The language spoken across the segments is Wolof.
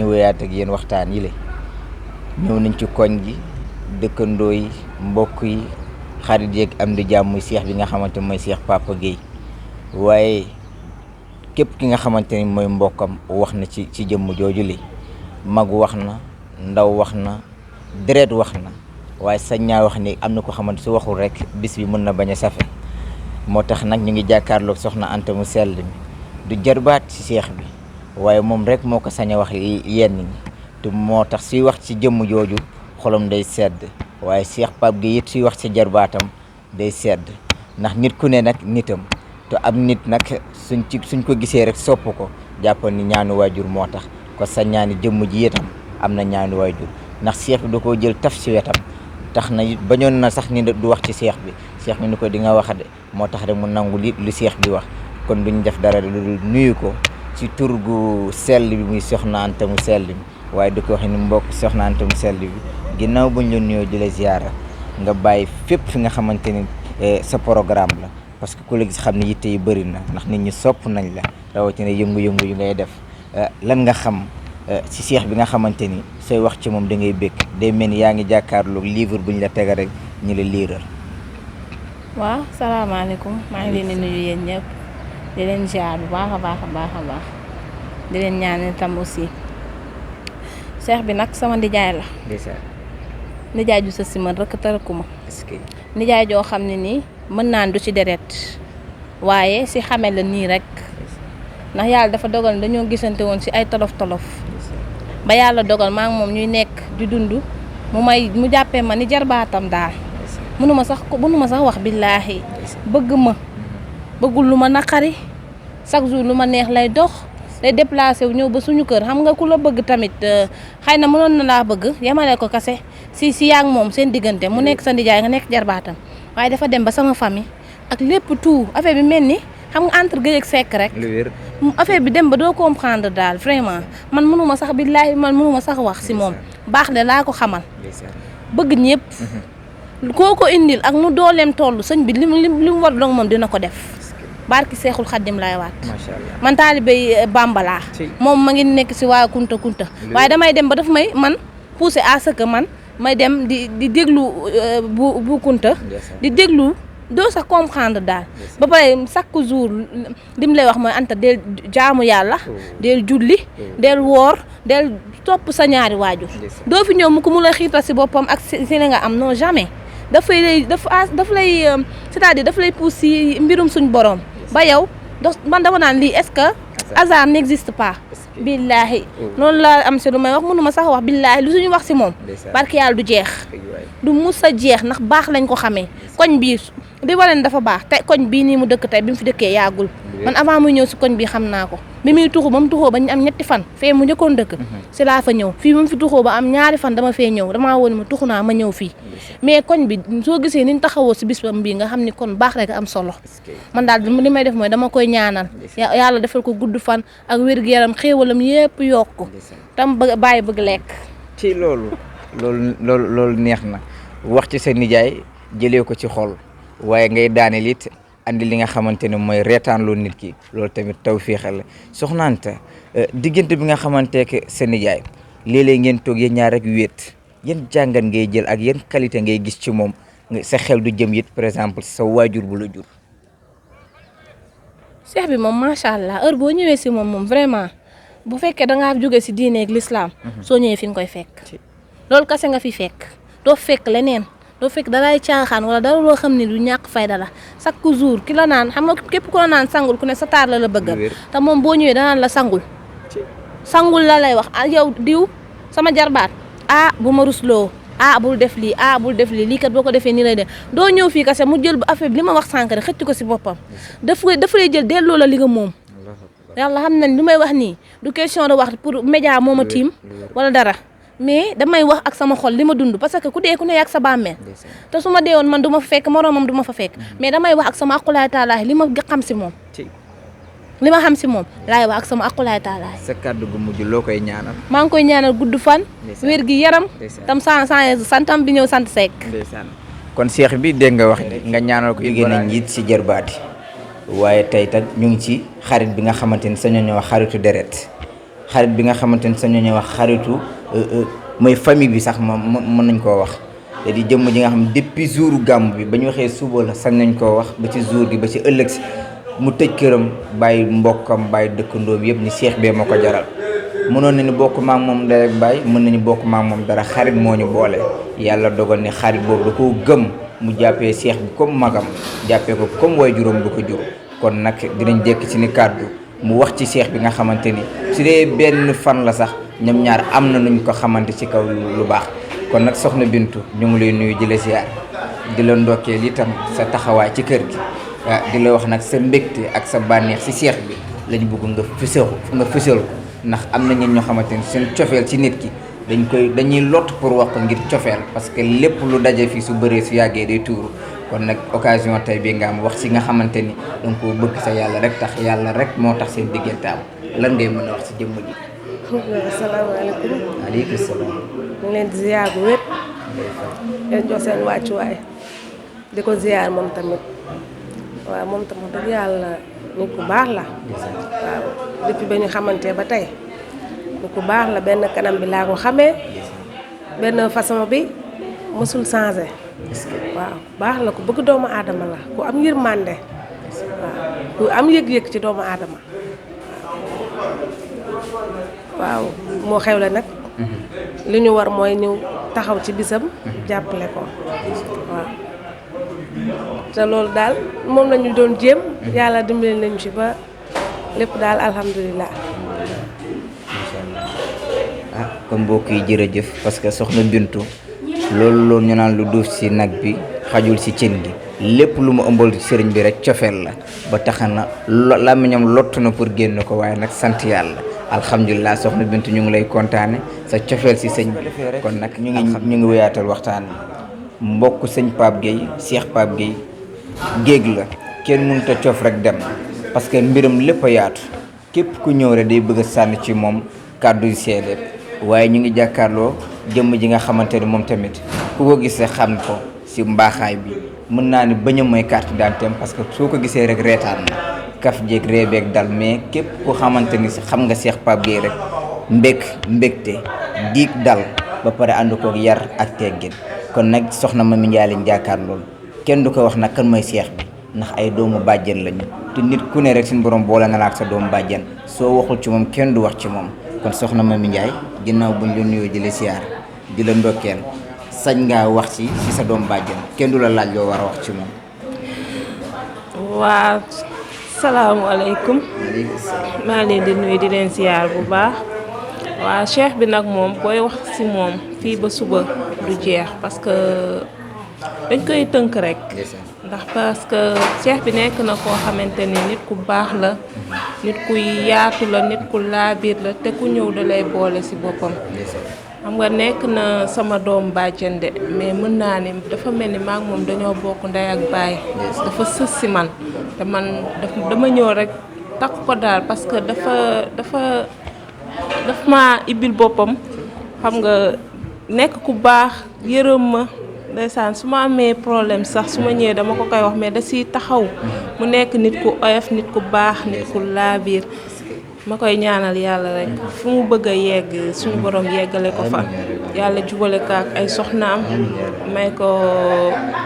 wéyaat ak yéen waxtaan yi la ñëw nañ ci koñ gi dëkkandoo yi mbokk yi xarit yeeg am di jàmm muy seex bi nga xamante mooy seex Papa Gueye waaye képp ki nga xamante ni mooy mbokkam wax na ci jëmm jooju li mag wax na ndaw wax na deret wax na waaye sañ ñaa wax ni am na ko xamante su waxul rek bis bi mën na bañ a safe moo tax nag ñu ngi jàkkaarloog soxna Anta mu sell mi du jarbaat ci seex bi waaye moom rek moo ko sañ a wax yenn ñi te moo tax suy wax ci jëmm jooju xolam day sedd waaye seex Pape Gueye it suy wax ci jarbaatam day sedd ndax nit ku ne nag nitam te am nit nag suñ ko gisee rek sopp ko jàppoon ni ñaanu waajur moo tax ko sa ñaani jëmm ji itam am na ñaanu waajur ndax seex bi da koo jël taf ci wetam tax na it bañoon na sax ni du wax ci seex bi ni ko di nga wax de moo tax rek mu nangu lu seex bi wax kon duñ def dara lu nuyu ko ci tur gu sell bi muy soxna Anta mu sell bi waaye di ko wax ni mbokk soxna Anta mu sell bi ginnaaw buñ la nuyoo di la ziyaara nga bàyyi fépp fi nga xamante ni sa programme la parce que ku la gis xam ne yitte yi bëri na ndax nit ñi sopp nañ la rawatina yëngu-yëngu yu ngay def lan nga xam ci seex bi nga xamante ni sooy wax ci moom da ngay békk day mel ni yaa ngi jàkkaarloog livre bu ñu la tegal rek ñi la liiral. waaw salaamaaleykum maa ngi leen di nuyu yéen ñëpp di leen ziar bu baax a baax di leen ñaanal tam aussi seex bi nag sama ndijaay la. nijaay ju sa si man rek tërëku ma. nijaay joo xam ne nii mën naan du ci deret waaye si xame la nii rek ndax yàlla dafa dogal dañoo gisante woon si ay tolof ba yàlla dogal maa ngi moom ñuy nekk di dund mu jàppee ma ni jarbaatam daal mënuma sax wax billaahi bëggul lu ma naqari chaque jour lu ma neex lay dox day déplacé wu ñëw ba suñu kër xam nga ku la bëgg tamit xëy na mënoon na laa bëgg yemale ko kase si yaa ngi moom seen diggante mu nekk sa ndijaay nga nekk jarbaatam waaye dafa dem ba sama famille ak lépp tout affaire bi mel ni xam nga entre Gueye ak Seck rek affaire bi dem ba doo comprendre daal vraiment man mënuma sax billaahi mënuma sax wax si moom baax de laa ko xamal bëgg ñëpp koo ko indil ak nu dooleem toll sëñ bi li mu war dong moom dina ko def barki Seexul Xaddim laay waat man taalibey Bamba laa moom ma ngi nekk si waa kunta waaye damay dem ba daf may man pousser à ce que man may dem di déglu bu kunta di déglu doo sax comprendre daal ba pare chaque jour li mu lay wax mooy Anta del jaamu yàlla del julli del woor del topp sa ñaari waajur doo fi ñëw mu ko mu la xiital si boppam ak si li nga am non jamais daf lay c'est-à-dire daf lay pousse si mbirum suñ borom ba yow man dama naan lii est-ce que hasard n'existe pas billaahi loolu laa am si lu may wax mënuma sax wax billaahi lu suñu wax si moom barke yàlla du jeex du mus a jeex ndax baax lañ ko xamee koñ bii di wane dafa baax te koñ bii nii mu dëkk tey bi mu fi dëkkee yàggul man avant muy ñëw si koñ bii xam naa ko bi muy tuxu ba mu tuxoo ba ñu am 3 fan fee mu njëkkoon dëkk si laa fa ñëw fii ba mu fi tuxoo ba am 2 fan dama fee ñëw damaa woon ma tuxu naa ma ñëw fii mais koñ bi soo gisee ni ñu taxawoo si bis bam bii nga xam ni kon baax rek am solo man daal li may def mooy dama koy ñaanal yàlla defal ko gudd fan ak wér-gu-yaram xéewalam yépp yokku tam bàyyi bëgg lekk ci loolu neex na wax ci sa nijaay jëlee ko ci xol waaye ngay daaneel it andi li nga xamante ne mooy reetaan loo nit ki loolu tamit tawféexal la Soxna Anta diggante bi nga xamante que sa nijaay léeg-léeg ngeen toog yéen ñaar rek wéet yan jàngat ngay jël ak yan qualité ngay gis ci moom sa xel du jëm it par exemple sa waajur bu la jur. Cheikh bi moom macha allah heure boo ñëwee si moom vraiment bu fekkee da ngaa jóge si diine ak l'islam soo ñëwee fi nga koy fekk loolu kase nga fi fekk doo fekk leneen. doo fekk dalay caaxaan wala dara loo xam ne du ñàkk fayda la chaque jour ki la naan xam nga képp ku la naan sangul ku ne sa taar la bëggal te moom boo ñëwee danaan la sangul la lay wax yow diw sama jarbaat bu ma rusloo bul def lii lii kat boo ko defee nii lay def doo ñëw fii kase mu jël ba affaire bi li ma wax sànq rek xëcc ko si boppam dafa lay jël delloo la li nga moom yàlla xam nañ li may wax nii du question de wax pour média moo ma tiim wala dara mais damay wax ak sama xol li ma dund parce que ku dee ku ne ak sa bàmmeel te su ma dee woon man du ma fa fekk moroomam du ma fa fekk mais damay wax ak sama aqulaay taalaay li ma xam si moom laay wax ak sama aqulaay taalaay. sa kàddu gu mujj loo koy ñaanal. maa ngi koy ñaanal gudd fan. wér gi yaram. tam santam bi ñëw sant Seck. kon seex bi dégg nga wax nga ñaanal ko. jóge na njiit si jërbaati waaye tey ñu ngi ci xarit bi nga xamante ni sañoo ñoo xaritu deret xarit bi nga xamante ni sañ nañu wax xaritu mooy famille bi sax moom mën nañ koo wax te di jëmm ji nga xam depuis jouru gàmm bi ba ñu waxee suba la sañ nañ koo wax ba ci jour gi ba ci ëllëg si mu tëj këram bàyyi mbokkam bàyyi dëkkandoom yëpp ni Cheikh bee ma ko jaral mënoon na ni bokk maak moom ndey ak baay mën nañu bokk maak moom dara xarit moo ñu boole yàlla dogal ni xarit boobu da koo gëm mu jàppee Cheikh bi comme magam jàppee ko comme way juróom du ko jur kon nag dinañ jékk ci ni kàddu mu wax ci Cheikh bi nga xamante ni su dee benn fan la sax ñoom ñaar am na nuñ ko xamante ci kaw lu baax kon nag soxna Bintu ñu ngi lay nuyu di la ziar di la ndokkeel itam sa taxawaay ci kër gi di la wax nag sa mbégte ak sa bànneex ci Cheikh bi lañ bëgg nga fësal ko ndax am na ñeen ñoo xamante ni seen cofeel ci nit ki dañuy lott pour wax ko ngir cofeel parce que lépp lu daje fii su bëree su yàggee day tuuru kon nag occasion tey bii nga am wax ci nga xamante ni danga ko bëgg sa yàlla rek tax yàlla rek moo tax seen diggante am lan ngay mën a wax ci jëmm ji. asalaamaaleykum. waaleykum salaam. ñu ngi leen di ziar bu wér. leen jox seen wàccuwaay di ko ziar moom tamit waaw moom tamit dëgg yàlla nit ku baax la. waaw depuis ba ñu xamante ba tey nit ku baax la benn kanam bi laa ko xamee benn façon bi mësul changé. waaw baax la ku bëgg doomu aadama la ku am yërmande waaw ku am yëg-yëg ci doomu aadama waaw moo xewle nag li ñu war mooy ñu taxaw ci bisam jàppale ko waaw te loolu daal moom lañu doon jéem yàlla dimbali nañu ci ba lépp daal alhamdulilah. ah kon mbokk yi jërëjëf parce que soxna Bintu loolu ñu naan lu duuf ci nag bi xajul ci cin gi lépp lu mu ëmbal ci sëriñ bi rek cofeel la ba tax na làmmiñam lottu na pour génn ko waaye nag sant yàlla alhamdulilah soxna Bintu ñu ngi lay kontaane sa cofeel ci sëñ bi kon nag ñu ngi wéyaatal waxtaan wi mbokk sëñ Pape Gueye Cheikh Pape Gueye géej la kenn mënut a cof rek dem parce que mbiram lépp a yaatu képp ku ñëw rek day bëgg a sànni ci moom kàddu yu seede waaye ñu ngi jàkkaarloo jëmm ji nga xamante ni moom tamit ku ko gisee xam ko ci mbaaxaay bi mën naa ni bañ a mooy carte d'identité parce que soo ko gisee rek reetaan na kaf jeeg reebeeg dal mais képp ku xamante ni xam nga Cheikh Pape Gueye rek mbégte diig dal ba pare ànd koog yar ak teggin kon nag soxna Mamy Ndiaye lañ jàkkaar loolu kenn du ko wax nag kan mooy Cheikh bi ndax ay doomu bàjjen lañu te nit ku ne rek suñu borom boole na la ak sa doomu bàjjen soo waxul ci moom kenn du wax ci moom kon soxna Mamy Ndiaye ginnaaw buñ la nuyoo di la siyaar di la ndokkeel sañ ngaa wax ci sa doom bàjjen kenn du la laaj loo war a wax ci moom. waa salaamualeykum maa leen di nuyu di leen siyaar bu baax waa Cheikh bi nag moom booy wax ci moom fii ba suba du jeex parce que dañ koy tënk rek ndax parce que Cheikh bi nekk na koo xamante ni nit ku baax la nit ku yaatu la nit ku laabiir la te ku ñëw da lay boole ci boppam xam nga nekk na sama doom bàjjen de mais mën naa ni dafa mel ni maak moom dañoo bokk ndey ak baay dafa sës ci man te man dama ñëw rek takk ko daal parce que dafa ma ibbil boppam xam nga nekk ku baax yërëm ma ndeysaan su ma amee problème sax su ma ñëwee dama ko koy wax mais da ciy taxaw mu nekk nit ku oyof nit ku baax nit ku laabiir ma koy ñaanal yàlla rek fu mu bëgg a yegg suñu borom yeggale ko fa yàlla jubale ko ak ay soxnaam may ko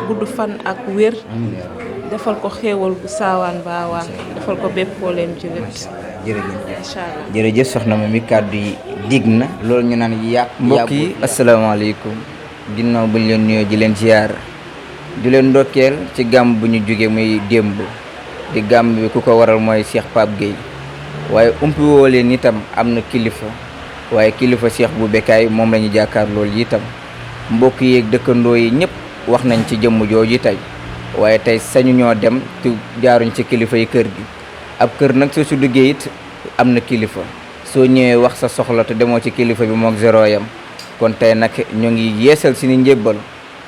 gudd fan ak wér defal ko xéewal bu saawaan baawaan defal ko bépp problème ci wét jërëjëf soxna Mamy kàddu yi dig na loolu ñu naan yàq mbokk yi asalaamaaleykum ginnaaw bu ñu leen nuyoo di leen ziar di leen ndokkeel ci gàmm bu ñu jógee muy démb di gàmm bi ku ko waral mooy Cheikh Pape Gueye waaye umpi woo leen itam am na kilifa waaye kilifa Cheikh bu Bekkaay moom la ñu jàkkaar loolu itam mbokk yeeg dëkkandoo yi ñëpp wax nañ ci jëmm jooju tey waaye tey sañu ñoo dem te jaaruñ ci kilifa yi kër gi ab kër nag soo su duggee it am na kilifa soo ñëwee wax sa soxla te demoo ci kilifa bi mook zéro yam kon tey nag ñu ngi yeesal si ni njébbal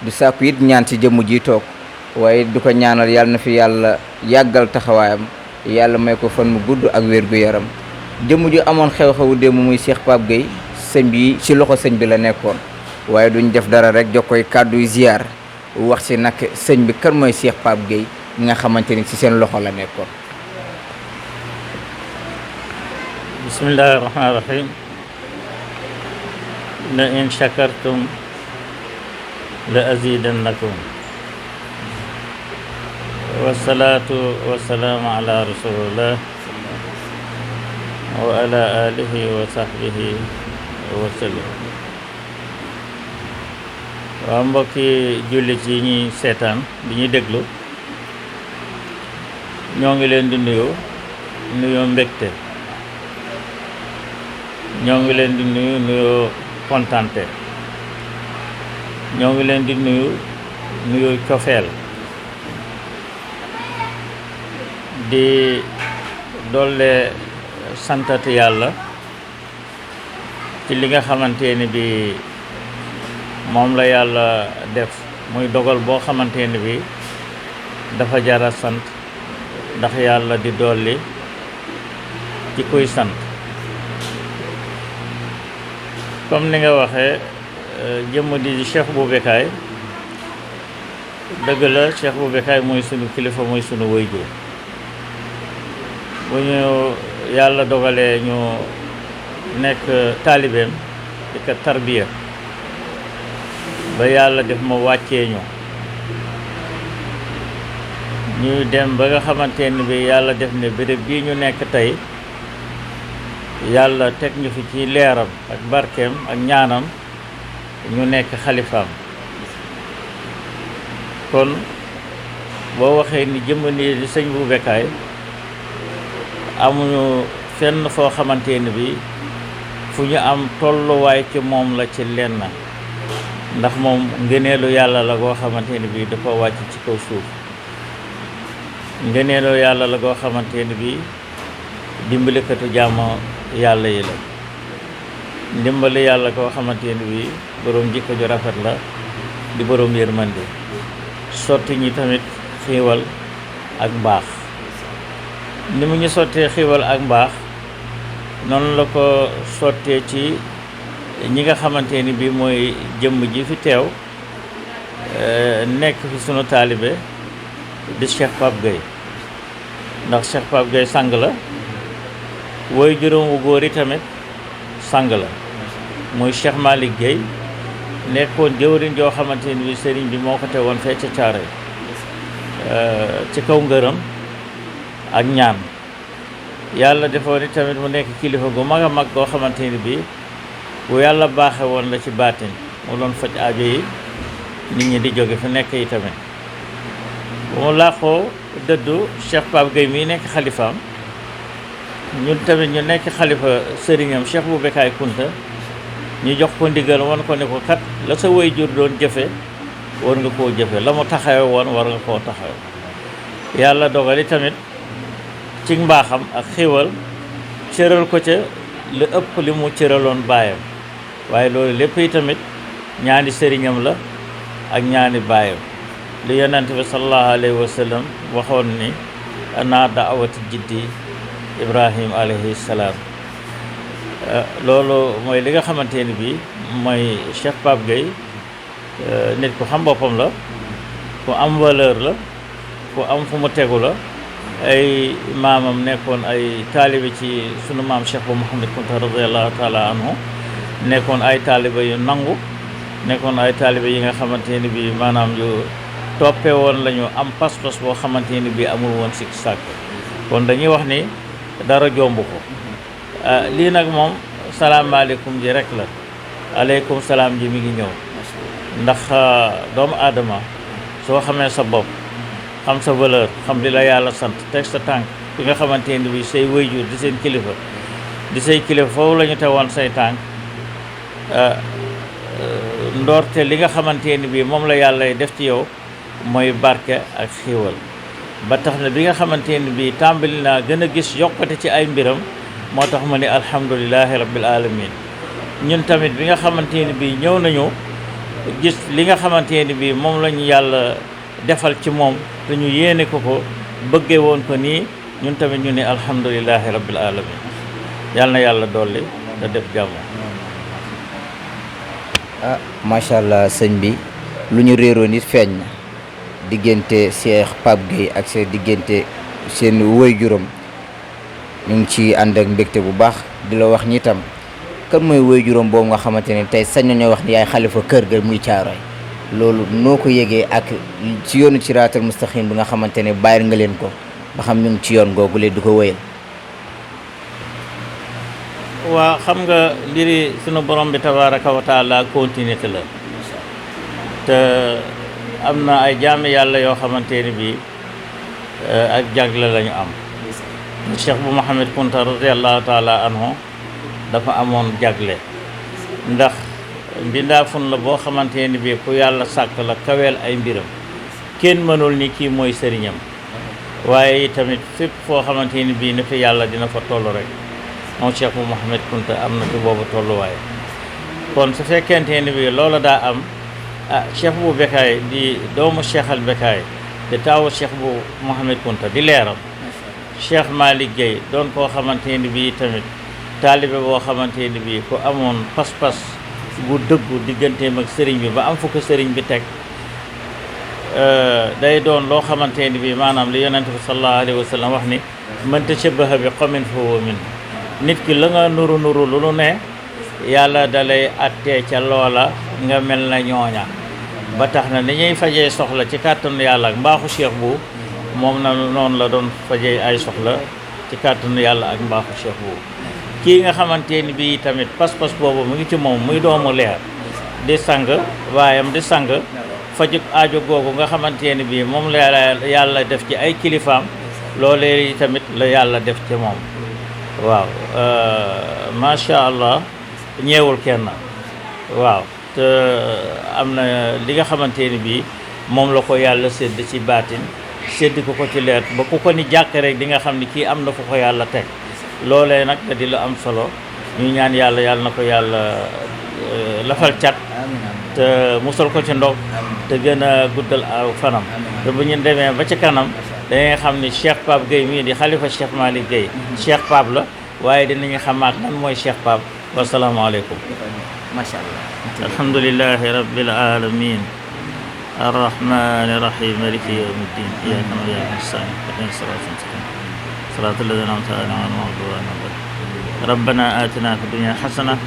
du sàkku it ñaan ci jëmm ji toog waaye du ko ñaanal yàlla na fi yàlla yàggal taxawaayam yàlla may ko fan mu gudd ak wér gu yaram jëmm ju amoon xew-xewu démb muy Cheikh Pape Gueye sëñ bi ci loxo sëñ bi la nekkoon waaye duñ def dara rek jox koy kàdduy ziar wax ci nag sëñ bi kan mooy Cheikh Pape Gueye nga xamante ni ci seen loxo la nekkoon. bismillahi rahmani rahim la in shakartum la azidannakum wasalaatu wasalaamu ala rasulillah wa ala alihi wa sahbihi wa sallam. waaw mbokki jullit yi ñuy seetaan di ñuy déglu ñoo ngi leen di nuyoo mbégte, ñoo ngi leen di nuyoo kontante, ñoo ngi leen di nuyoo cofeel, di doole santati yàlla ci li nga xamante ni bi moom la yàlla def muy dogal boo xamante ni bi dafa jara sant, ndax yàlla di dolli ci kuy sant. comme ni nga waxee jëmm di Cheikh Bou Bécaye, dëgg la Cheikh Bou Bécaye mooy sunu kilifa, mooy sunu waajur. bu ñu yàlla dogalee ñu nekk taalibeem di ko tarbiya ba yàlla def ma wàccee ñuy dem ba nga xamante ni bi yàlla def ne béréb bii ñu nekk tey yàlla teg ñu fi ci leeram ak barkeem ak ñaanam ñu nekk xalifaam. kon boo waxee ni jëmm nii di sëñ Bou Bécaye amuñu fenn foo xamante ni bi fu ñu am tolluwaay ci moom la ci lenn, ndax moom ngëneelu yàlla la goo xamante ni bi dafa wàcc ci kaw suuf. ngëneelu yàlla la goo xamante ni bi dimbalikatu jàmm yàlla yi la, ndimbali yàlla koo xamante ni bi boroom jikko ju rafet la, di boroom yërmande, sotti ñi tamit xiiwal ak mbaax. ni mu ñu sottee xiiwal ak mbaax noonu la ko sottee ci ñi nga xamante ni bi mooy jëmm ji fi teew nekk fi sunu taalibe di Cheikh Pape Gueye. ndax Cheikh Pape Gueye sang la, woy juróom wu góor yi tamit sang la, muy Cheikh Malick Gueye nekkoon jëwriñ joo xamante ni bi sëriñ bi moo ko teewoon fee ca Caaroy ci kaw ngërëm ak ñaan. yàlla defoon ni tamit mu nekk kilifa gu mag a mag goo xamante ni bi bu yàlla baaxe woon la ci baatin, mu doon faj aajo yi nit ñi di jóge fi nekk yi tamit. bu mu làqoo dëddu Cheikh Pape Gueye mii nekk xalifaam, ñun tamit ñu nekk xalifa sëriñam Cheikh Bou Bécaye Kounta, ñu jox ko ndigal woon ko ne ko kat la sa waajur doon jëfe war nga koo jëfe, la mu taxawe woon war nga koo taxawe. yàlla dogali tamit ci mbaaxam ak xéwal cëral ko ca lu ëpp li mu cëraloon baayam, waaye loolu lépp yi tamit ñaani sëriñam la ak ñaani baayam. li yonent bi sallallahu alayhi wa sallam waxoon ni ana daawati jiddi Ibrahim alayhi salaam. loolu mooy li nga xamante ni bi mooy Cheikh Pape Gueye nit ku xam boppam la, ku am valeur la, ku am fu mu tegu la. ay maamam nekkoon ay taalibe ci sunu maam Cheikh Bou Mouhamed Kounta radiyallahu taala anhu, nekkoon ay taalibe yu nangu, nekkoon ay taalibe yi nga xamante ni bi maanaam yu toppe woon lañu am pas-pas boo xamante ni bi amul woon sikk sàkk. kon dañuy wax ni dara jomb ko. lii nag moom salaamaaleykum ji rek la, aleykum salaam ji mi ngi ñëw. ndax doomu aadama soo xamee sa bopp, xam sa valeur, xam li la yàlla sant, teg sa tànk bi nga xamante ni bi say waajur di seen kilifa, di say kilifa foofu la ñu tegoon say tànk, ndoorte li nga xamante ni bi moom la yàlla def ci yow mooy barke ak xiiwal. ba tax na bi nga xamante ni bi tàmbali naa gën a gis yokkute ci ay mbiram, moo tax ma ne alhamdulilahi rabbil alamin. ñun tamit bi nga xamante ni bi ñëw nañu gis li nga xamante ni bi moom la ñu yàlla defal ci moom te ñu yéene ko ko, bëggee woon ko nii, ñun tamit ñu ne alhamdulilahi rabbil alamin. yàlla na yàlla dolli te def jàmm. macha allah sëñ bi lu ñu réeroo nit feeñ na diggante Cheikh Pape Gueye ak seen diggante seen woy juróom ñu ngi ci ànd ak mbégte bu baax di la wax ñi tam kan mooy waajuram boobu nga xamante ne tey sañ nañoo wax ni yaay xalifa kër ga muy Caaroy loolu noo ko yëgee ak ci yoonu siraatal mustaqim bi nga xamante ne bàyyil nga leen ko ba xam ñu ngi ci yoon googu leen du ko wéyal. waa xam nga mbiri sunu borom bi tabaraka wa taala continuité la te am na ay jaami yàlla yoo xamante ni bi ak jagle lañu am. Cheikh bu Mouhamed Kunta radiallahu taala anhu dafa amoon jagle ndax mbindaafun la boo xamante ni bi ku yàlla sàkk la kaweel ay mbiram kenn mënul ni kii mooy sëriñam waaye tamit fépp foo xamante ni bii ni fi yàlla dina fa toll rek moom Cheikh bu Mouhamed Kunta am na fi boobu tolluwaay kon su fekkente ni bi loola daa am Cheikh bu Bekaay di doomu Cheikh al Bekaay te taawu Cheikh bu Mouhamed Kunta di leeram Cheikh Malick Gueye doon koo xamante ni bii tamit taalibe boo xamante ni bii ku amoon pas-pas bu dëggu digganteem ak sëriñ bi ba am fu ko sëriñ bi teg day doon loo xamante ni bii maanaam li yonente bi sallallahu alayhi wa sallam wax ni man tashabbaha bi qawmin fa huwa minhum nit ki la nga nuru lu nu ne yàlla dalay attee ca loola nga mel na ñooña ba tax na ni ñuy fajee soxla ci kàttanu yàlla ak mbaaxu Cheikh bu moom na noonu la doon fajee ay soxla ci kàttanu yàlla ak mbaaxu Cheikh bu kii nga xamante ni bii tamit pas-pas boobu mu ngi ci moom muy doomu leer di sang waayam di sang fajuk aajo googu nga xamante ni bii moom la yàlla def ci ay kilifaam loolee tamit la yàlla def ci moom waaw macha allah ñeewul kenn waaw te am na li nga xamante ni bii moom la ko yàlla sédd ci baatin sédd ko ci leer ba ku ko ni jàkk rek di nga xam ni kii am na fu ko yàlla teg loolee nag di la am solo ñu ñaan yàlla na ko yàlla lafal cat te musal ko ci ndog te gën a guddal aw fanam te bu ñu demee ba ci kanam dangay xam ni Cheikh Pape Gueye mii di xalifa Cheikh Malick Gueye Cheikh Pape la waaye dinañu xamaat lan mooy Cheikh Pape wasalaamaaleykum macha allah. alhamdulillahi rabbil alamin arrahmani rahim maliki yawmi ddin iyyaka na'budu wa iyyaka nasta'in ihdinas siratal mustaqim siratal ladzina an'amta alayhim ghayril maghdubi alayhim rabbana atina fid dunya hasanah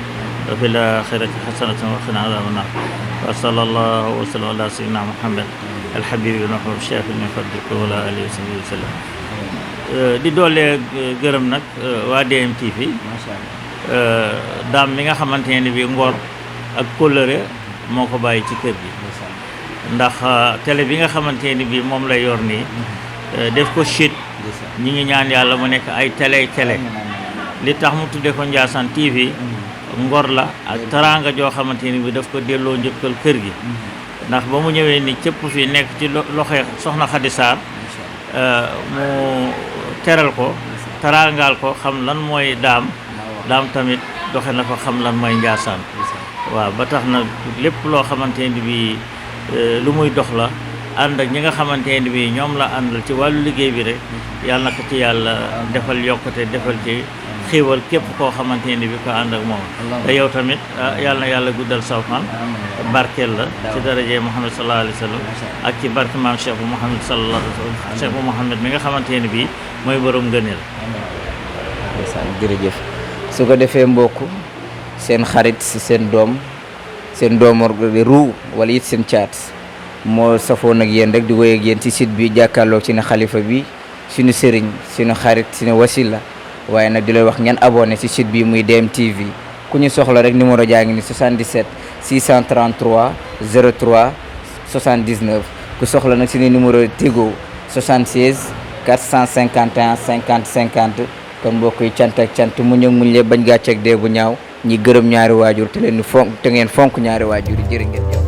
wa fil akhirati hasanatan wa qina adhaban nar wa sallallahu wa sallam ala sayyidina Muhammad alhabibi wa nahwa shafi min fadlika wa ala alihi wa sahbihi wa sallam di doole gërëm nag waa DMTV daam mi nga xamante ne bi ngor ak kóllëre moo ko bàyyi ci kër gi ndax télé bi nga xamante ni bi moom lay yor nii def ko chit ñi ngi ñaan yàlla mu nekk ay télé li tax mu tudde ko Ndiassane TV ngor la ak teraanga joo xamante ni bi daf ko delloo njëkkal kër gi ndax ba mu ñëwee ni cëpp fi nekk ci loxo soxna Khady Sarr mu teral ko teraangaal ko xam lan mooy daam tamit doxe na ko xam lan mooy Ndiassane waaw ba tax na lépp loo xamante ni bi lu muy dox la ànd ak ñi nga xamante ni bi ñoom la àndal ci wàllu liggéey bi rek yàlla na ko ci yàlla defal yokkute defal ci xiiwal képp koo xamante ni bi ko ànd ak moom te yow tamit yàlla na yàlla guddal saw fan barkeel la ci daraje Muhammad sallallahu alayhi wa sallam ak ci barke maam Cheikh bu Muhammad sallallahu Cheikh bu Muhammad mi nga xamante ni bi mooy borom ngëneel. jërëjëf su ko defee mbokk seen xarit si seen doomu ruu wala it seen caat moo safoon ak yéen rek di woy ak yéen ci site bi jàkkaarloo ci ne xalifa bi suñu sëriñ suñu xarit suñu wasila waaye nag di lay wax ngeen abonné ci site bi muy DMTV ku ñu soxla rek numéro jaa ngi ni 77 633 03 79 ku soxla nag suñu numéro Tigo 76 451 50 50 kon mbokk yi cant ak cant muñ ak muñ lee bañ gàcceeg dee bu ñaaw ñi gërëm ñaari waajur te ngeen fonk ñaari waajur yi jërë ngeen jëf